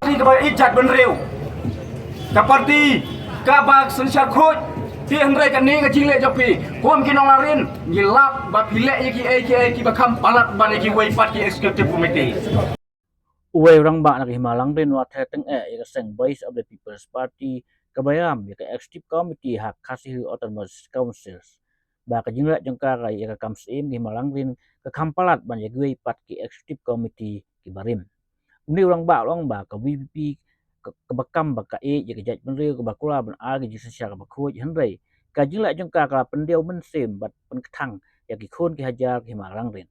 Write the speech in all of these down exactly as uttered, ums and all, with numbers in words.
Parti kaba ïeit jaitbynriew, ka parti kaba synshar khuid. Te hynrei kane ka jingleh jong phi kum ki nonglangrin, ngi lap ba phi leh ïa kiei kiei kiba kham palat ban ïa kiwei pat ki executive committee. Uwei u rangbah na ka Hima Langrin u la theh tyngeh ïa ka seng Voice of the People's Party kaba ïam ïa ka Executive Committee ha Khasi Hills Autonomous Council ba ka jingleh jong ka ïa ka kam syiem ka Hima Langrin ka kham palat ban ïa kiwei pat ki Executive Committee kiba rim. Une u rangbah u ong ba ka V P P ka, kaba kam ba ka ïeit ïa ka jaitbynriew kaba kular ban ai ka jingsynshar kaba khuid, hynrei ka jingleh jong ka ka la pyndiaw mynsiem bad pynkthang ïa ki khun ki hajar ka Hima Langrin.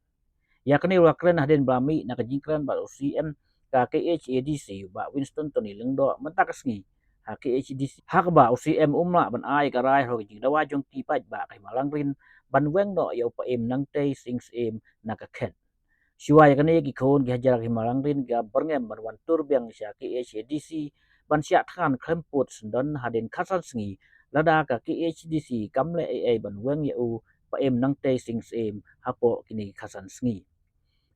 Ïa kane u la kren hadien ba la mih na ka jingkren bad u C E M ka K H A D C, u Bah Winston Tony Lyngdoh, mynta ka sngi ha K H A D C, ha kaba u C E M um lah ban ai ka rai halor ka jingdawa jong ki paidbah ka Hima Langrin ban weng noh ïa u Paiem Nangtei Sing Syiem na ka khet. Shuwa ïa kane ki khun ki hajar ka Hima Langrin ki la byrngem ban wan tur biang sha K H A D C ban shah thngan khlem pud syndon hadien khatsan sngi lada ka K H A D C kam leh ei ei ban weng ïa u Paiem Nangtei Sing Syiem hapoh kine ki khatsan sngi.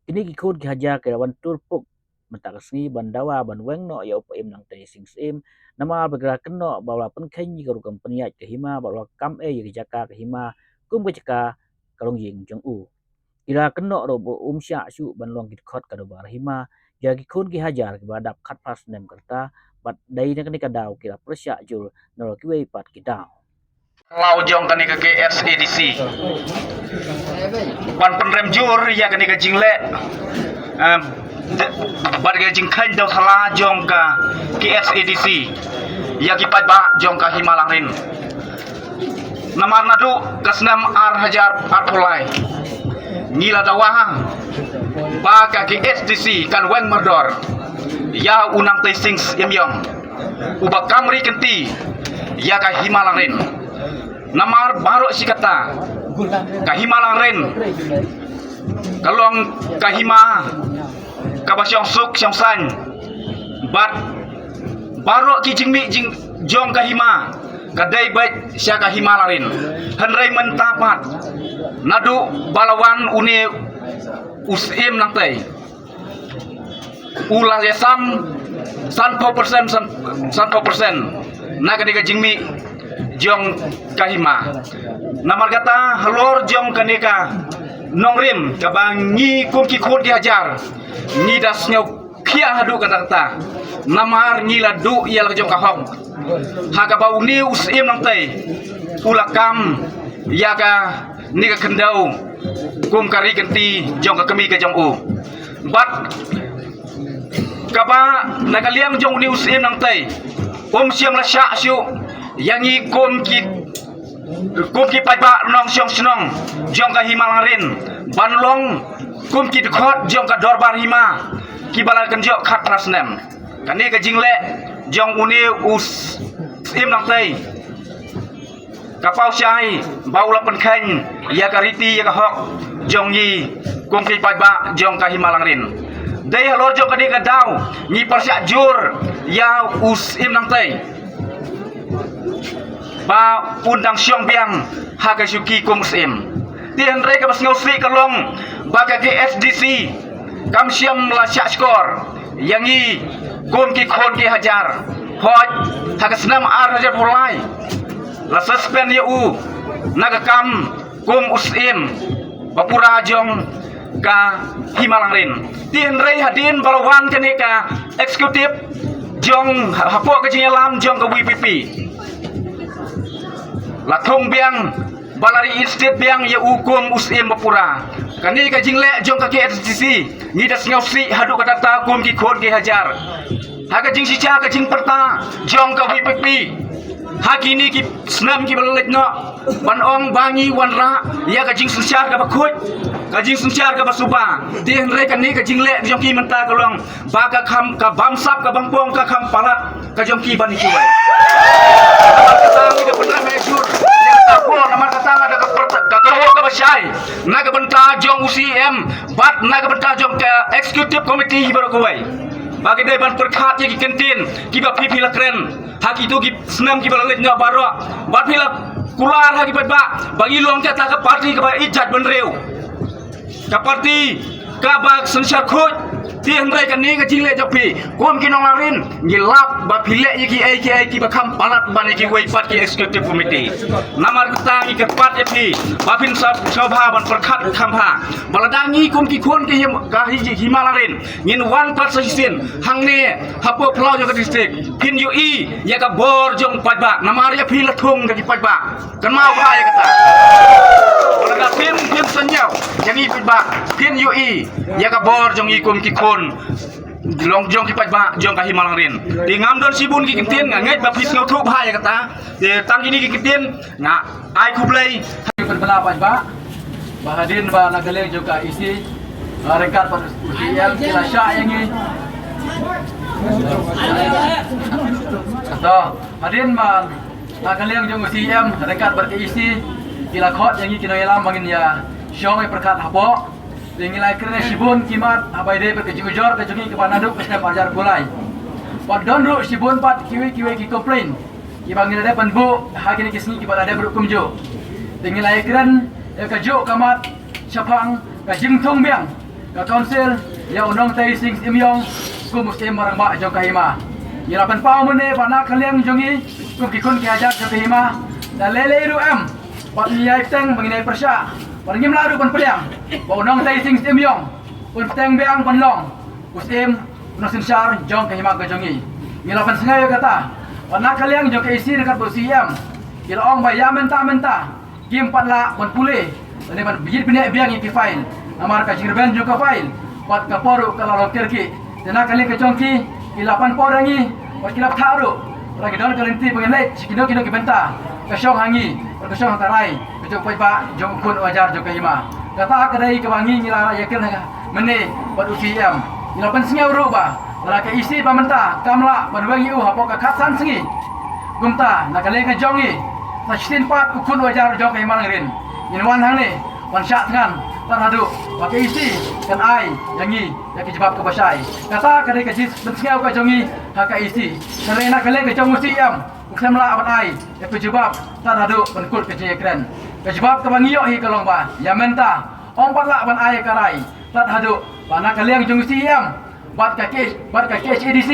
Kine ki khun ki hajar ki la wan tur puk mynta ka sngi ban dawa ban weng noh ïa u Paiem Nangtei Sing Syiem, namar ba ki la kynnoh ba u la pynkheiñ ïa ka rukom pynïaid ka hima bad u la kam ei ïa ka jaka ka hima kum ka jaka ka longïing jong u. Ki la kynnoh ruh ba um shah shuh ban long ki dkhot ka dorbar hima ïa ki khun ki hajar kiba dap khatphra snem ka rta, bad dei na kane ka daw ki la pyrshah jur na la kiwei pat ki daw. Law jong kane ka K H A D C ban pynrem jur ïa kane ka jingleh, em, de-, bad ka jingkheiñ daw thala jong ka K H A D C ïa ki paidbah jong ka Hima Langrin. Namar naduh ka snem ar hajar arphew lai ngi la dawa ba ka K H A D C kan weng mardor ïa u Nangtei Sing Syiem uba kam ri kynti ïa ka Hima Langrin. Namar baroh shi katta ka Hima Langrin ka long ka hima kaba shong suk shong saiñ, bad baroh ki jingmih jing jong ka hima ka dei beit sha ka Hima Langrin. Hynrei mynta pat naduh ba la wan une u Syiem Nangtei, u la ïasam sanphew persen, san-, sanphew persen na kane ka jingmih jong ka hima. Namar kata halor jong kane ka nongrim kaba ngi kum ki khun ki hajar ngi da sngew khia haduh katta katta. Namar ngi la duh ïa la ka jong ka hok ha kaba une u Syiem Nangtei u la kam ïa kane ka khyndew kum ka ri kynti jong ka kmie ka jong u. Bad kaba na ka liang jong une u Syiem Nangtei um shym la shah shuh ïa ngi kum ki, kum ki paidbah nongshong shnong jong ka Hima Langrin ban long kum ki dkhot jong ka dorbar hima kiba la kynjoh khatphra snem. Kane ka jingleh jong une u Syiem Nangtei ka paw shai ba u la pynkheiñ ïa ka riti ïa ka hok jong ngi kum ki paidbah jong ka Hima Langrin. Dei halor jong kane ka daw ngi pyrshah jur ïa u Syiem Nangtei ba un dang shong biang ha ka shuki kum u Syiem. Te hynrei kaba sngewsih ka long ba ka K H A D C kam shym la shah shkor ïa ngi kum ki khun ki hajar. Hooid, ha ka snem ar hajar arphew lai la suspend ïa u na ka kam kum u Syiem bapura jong ka Hima Langrin. Te hynrei hadien ba la wan kane ka executive jong ha-, hapoh ka jingïalam jong ka V P P, la thung biang ba la reinstate biang ïa u kum u Syiem bapura. Kane ka jingleh jong ka K H A D C ngi da sngewsih haduh katta katta kum ki khun ki hajar. Ha ka jingshisha ka jingpyrta jong ka V P P ha kine ki snem kiba la leit noh ban ong ba ngi wanrah ïa ka jingsynshar kaba khuid, ka jingsynshar kaba suba. Te hynrei kane ka jingleh jong ki mynta ka long ba ka kham, ka bamsap ka bampong ka kham palat ka jong ki ban ïa kiwei. Namar kata ngi da pynrem ïa jur ïa kata ka por, namar kata nga da ka pyrta-, ka kyrwoh kaba shai na ka bynta jong u Syiem bad na ka bynta jong ka executive committee hi baroh kawei ba ki dei ban pyrkhat ïa ki kyntien kiba phi phi la kren ha kito ki snem kiba la leit noh baroh, bad phi la kular ha ki paidbah ba ngi long kata ka parti kaba ïeit jaitbynriew. ka party kaba synshar khuid. Te hynrei kane ka jingleh jong phi kum ki nonglangrin, ngi lap ba phi leh ïa kiei kiei kiba kham palat ban ïa kiwei pat ki executive committee. Namar kata ngi kyrpad ïa phi ba phin sngewbha ban pyrkhat kham bha ba lada ngi kum ki khun ki him, ka hi, hima langrin ngin wan pat sa shisien hangne hapoh phyllaw jong ka district, phin ïohi ïa ka bor jong paidbah. Namar ïa phi la thung da ki paidbah. Kynmaw bha ïa kata. Ba lada phin, phin sngew ïa ngi paidbah, phin ïohi ïa ka bor jong ngi kum ki khun long jong ki paidbah jong ka hima langrin. Te ngam don shibun ki kyntien, nga ngeit ba phi sngewthuh bha ïa kata. Te tang kine ki kyntien nga ai khublei. Pynbna paidbah ba hadien ba na ka liang jong ka E C, ah, ryngkat bad u C E M ki la shah ïa ngi. To, hadien ba na ka liang jong u C E M ryngkat bad ka E C ki la khot ïa ngi ki nongïalam ba ngin ïa shong ïa pyrkhat hapoh. Te ngi la kren shibun ki mat haba ïadei bad ka jingujor ka jong ngi kaba naduh ka snem arhajar arphew lai. Bad don ruh shibun pat kiwei kiwei ki complain kiba ngi la dep ban buh ha kine ki sngi kiba la dep ruh kumjuh. Te ngi la kren ïa kajuh ka mat shaphang ka jingthung biang ka council ïa u Nongtei Sing Syiem Ïong kum u Syiem Rangbah jong ka hima. Ngi la pynpaw mynne ba na ka liang jong ngi kum ki khun ki hajar jong ka hima, da lei lei ruh em, bad ngi ïai bteng ba ngin ïai pyrshah, bad ngim lah ruh ban pdiang ba u Nongtei Sing Syiem Ïong un bteng biang ban long u Syiem, u nongsynshar jong ka hima ka jong ngi. Ngi la pynsngew ïa kata ba na ka liang jong ka E C ryngkat bad u C E M ki la ong ba ïa mynta mynta kim pat lah ban pule lane ban bit bniah biang ïa ki file namar ka jingrben jong ka file bad ka por ruh ka la long kyrkieh. Te na ka liang ka jong ki, ki la pan por ïa ngi bad ki la bthah ruh. Lada ki don ka lynti ba ngin leit sha kino kino ki bynta, ka shong ha ngi bad ka shong ha ka rai ka jong u paidbah jong u khun u hajar jong ka hima. Kata ka dei kaba ngi, ngi la ïakren ha mynne bad u C E M. Ngi la pynsngew ruh ba lada ka E C ba mynta kam lah ban weng ïa u hapoh ka khatsan sngi, kumta na ka liang ka jong ngi, sa shisien pat u khun u hajar jong ka hima Langrin, ngin wan hangne ban shah thngan tad haduh ba ka E C kan ai ïa ngi ïa ka jubab kaba shai. Kata ka dei ka jingpynsngew ka jong ngi ha ka E C. Hynrei na ka liang ka jong u C E M, u khlem lah ban ai ïa ka jubab tad haduh ban kut ka jingïakren. Ka jubab kaba ngi ïoh hi ka long ba ïa mynta ym pat lah ban ai ïa ka rai tad haduh ba na ka liang jong u C E M bad ka K, bad ka K H A D C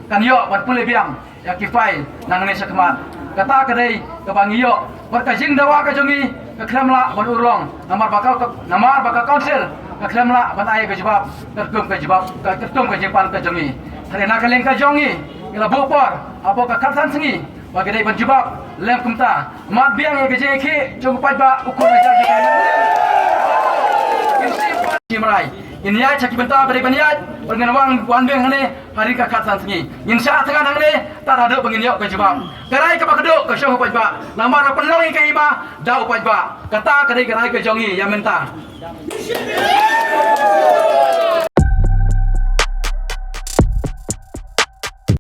kan ïoh ban pule biang ïa ki file nangne shakhmat. Kata ka dei kaba ngi ïoh bad ka jingdawa ka jong ngi ka khlem lah ban urlong namar ba ka, namar ba ka council ka khlem lah ban ai ka jubab katkum ka jubab, ka, katkum ka jingpan ka jong ngi. Hynrei na ka liang ka jong ngi, ngi la buh por hapoh ka khatsan sngi ba ka dei ban jubab lem kumta. Mad biang ïa ka jingïakhih jong u paidbah u khun u hajar jong ka hima. Ngin shim pat, shim rai. Ngin ïaid sha ki bynta ba dei ban ïaid bad ngin wan, wan biang hangne ha ri ka khatsan sngi. Ngin shah thngan hangne tad haduh ba ngin ïoh ka jubab. Ka rai kaba kduh ka shong ha u paidbah namar ba pynlong ïa ka hima da u paidbah. Kata ka dei ka rai ka jong ngi ïa mynta.